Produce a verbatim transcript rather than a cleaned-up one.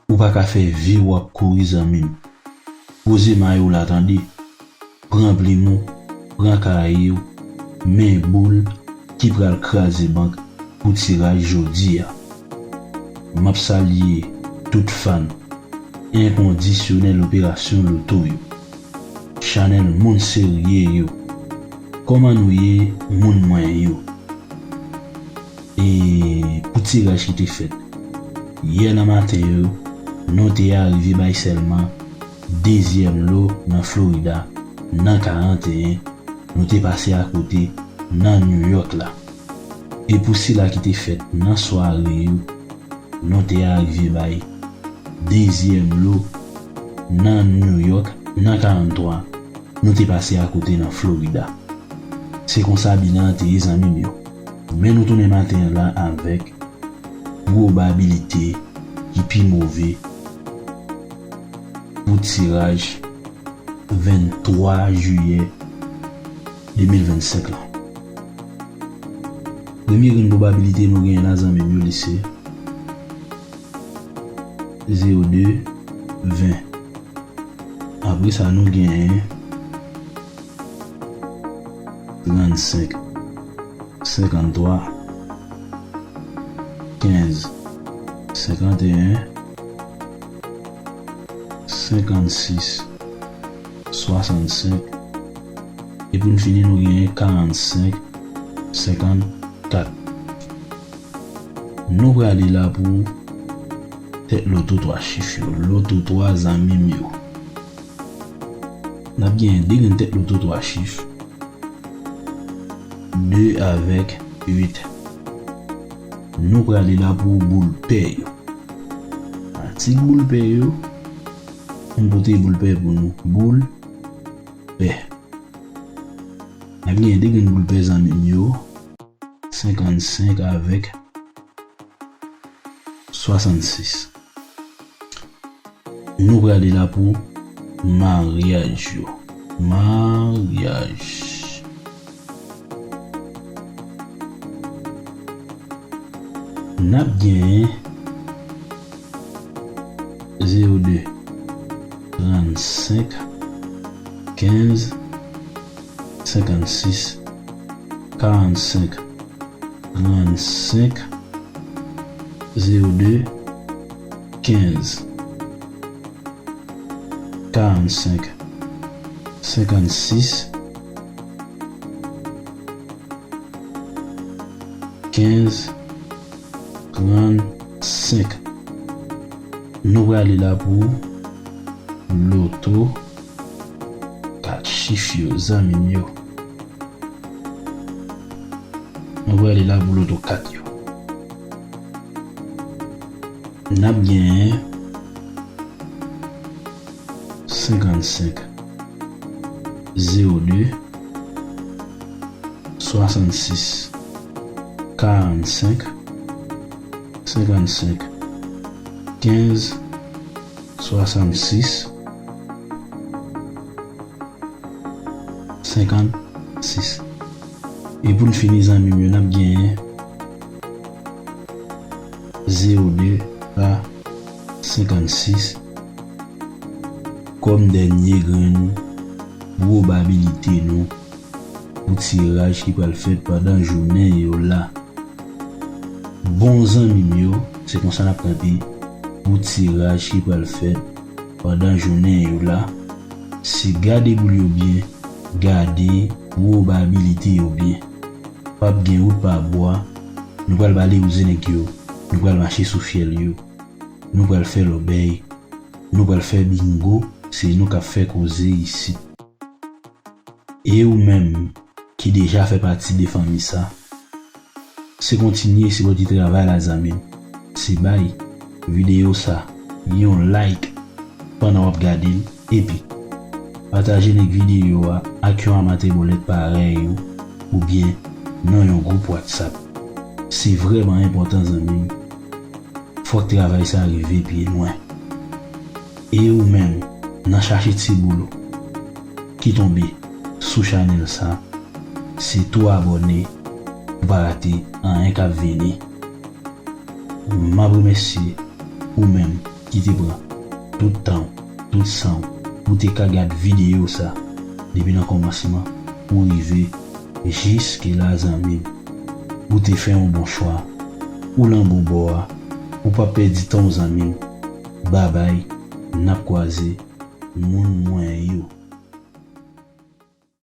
Ou pa ka fè vi w ap kouri, zanmi m. Poze mayo w la, tande. Pran plim ou, pran kaye w, men boul ki pral kraze bank pou tiraj jodi a. M ap salye tout fan enkondisyonèl operasyon loto yo. Chanèl moun serye yo. Kòman nou ye, moun mwen yo? E pou tiraj ki te fèt yè nan maten yo, nou te arive bay sèlman dezyèm lo nan Florida nan karanteyen, nou te pase akote nan New York la. E pou sila ki te fèt nan sware yo, nou te arive bay dezyèm lo nan New York nan karanntwa, nou te pase akote nan Florida. Se konsa bilan an te ye, zanmi m yo. Men nou tounen maten an la avèk pwobabilite ki pi move pou tiraj venntwa jiyè de mil vennsenk lan. Premye grenn pwobabilite nou genyen la, zanmi m yo, li se zewo de, ven. Apre sa, nou genyen trannsenk, senkanntwa, kenz, senkanteyen, senkannsis, swasannsenk, e pou n fini, nou genyen karannsenk, senkannkat. Nou prale la pou tèt loto twa chif yo. Loto twa, zanmi m yo. N ap genyen de grenn tèt loto twa chif. De avèk uit. Nou prale la pou boul pè yo. Atik boul pè yo. M pote boul pè pou nou. Boul pè. N ap genyen de grenn boul pè, zanmi m yo. Senkannsenk avèk swasannsis. Nou prale la pou maryaj yo. Maryaj. N ap genyen zewo de, trannsenk, kenz, senkannsis, karannsenk, trannsenk, zewo de, kenz, karannsenk, senkannsis, kenz, trannsenk. Nou prale la pou loto kat chif yo, zanmi m yo. Nou prale la pou loto kat yo. N ap genyen senkannsenk, zewo de, swasannsis, karannsenk, senkannsenk, kenz, swasannsis, senkannsis. E pou n fini, zanmi m yo, n ap genyen zewo de a senkannsis kòm dènye grenn pwobabilite nou pou tiraj ki pral fèt pandan jounen yo la. Bon, zanmi m yo, se konsa n ap kanpe pou tiraj ki pral fèt pandan jounen yo la. Se gade boul yo byen, gade pwobabilite yo byen. P ap gen wout pa bwa, nou pral bale wouze nèg yo, nou pral mache sou fyèl yo, nou pral fè lòbèy, nou pral fè bingo, se nou k ap fè koze isit. E ou menm ki deja fè pati de fanmi sa, se kontinye sipòte travay la, zanmi m. Se bay videyo sa yon like pandan w ap gade l, epi pataje link videyo a ak yon amatè bòlèt parèy ou, oubyen nan yon gwoup WhatsApp. Se vrèman enpòtan, zanmi m. Fòk travay sa rive pi lwen. E ou menm, nan chache ti boul ou ki tonbe sou chanèl sa, se tou abòne pou pa rate anyen k ap vini. M ap remèsye ou menm ki te pran tout tan w, tout san w, pou te ka gad videyo sa, depi nan kòmansman pou rive jiske la, zanmi m. Ou te fè yon bon chwa. Ou lan bon bò a. Ou pa pèdi tan w, zanmi m. Babay, n ap kwaze, moun mwen yo.